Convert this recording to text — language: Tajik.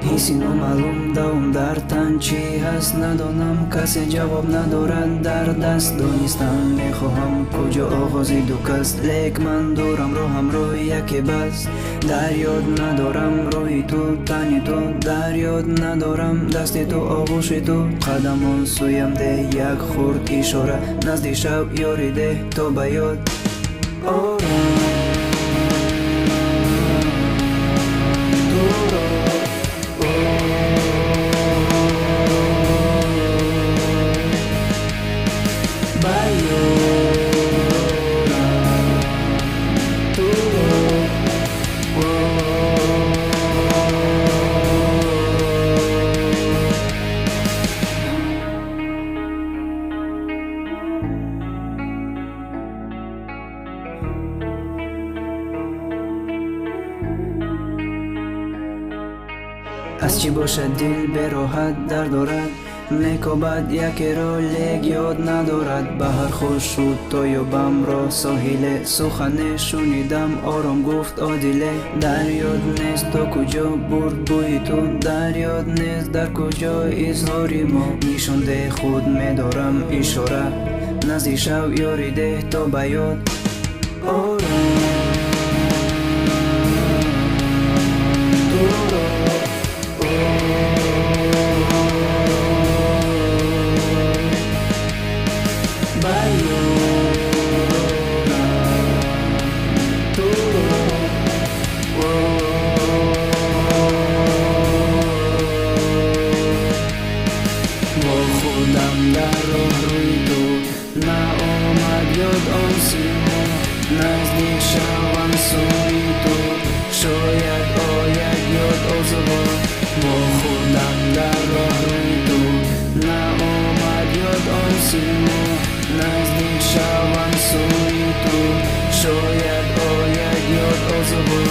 Ҳисси номаълум давом дар тан чӣ ҳаст, надонам, касе ҷавоб надорад дар даст. Донистан мехоҳам куҷо оғози ду кас, лек ман дорам роҳам роҳи яке бас. Дар ёд надорам рӯи ту, тани ту, дар ёд надорам дасти ту, оғӯши ту. Қадамон сӯям деҳ як хурд ишора, назди шаб ёрӣ деҳ то ба ёд орам. Туро ба ёрам, туро. Аз чӣ бошад дил бероҳат дар дорад, мекобад якеро, лек ёд надорад. Баҳар хуш шуд то ёбам роҳ соҳиле, сухане шунидам ором гуфт одиле. Дар ёд нест то куҷо бурд бӯи ту, дар ёд нест дар куҷо изҳори мо. Нишон деҳ худ медорам ишора, назди шав ёрӣ деҳ то ба ёд орам. Туро ба ёрам, туро. Бо худам дар роҳ рӯи ту наомад ёд он симо, наздик шавам сӯи ту, шояд ояд ёд орзуҳо. Бо худам дар роҳ рӯи ту наомад ёд он симо, наздик шавам сӯи ту, шояд ояд ёд орзуҳо.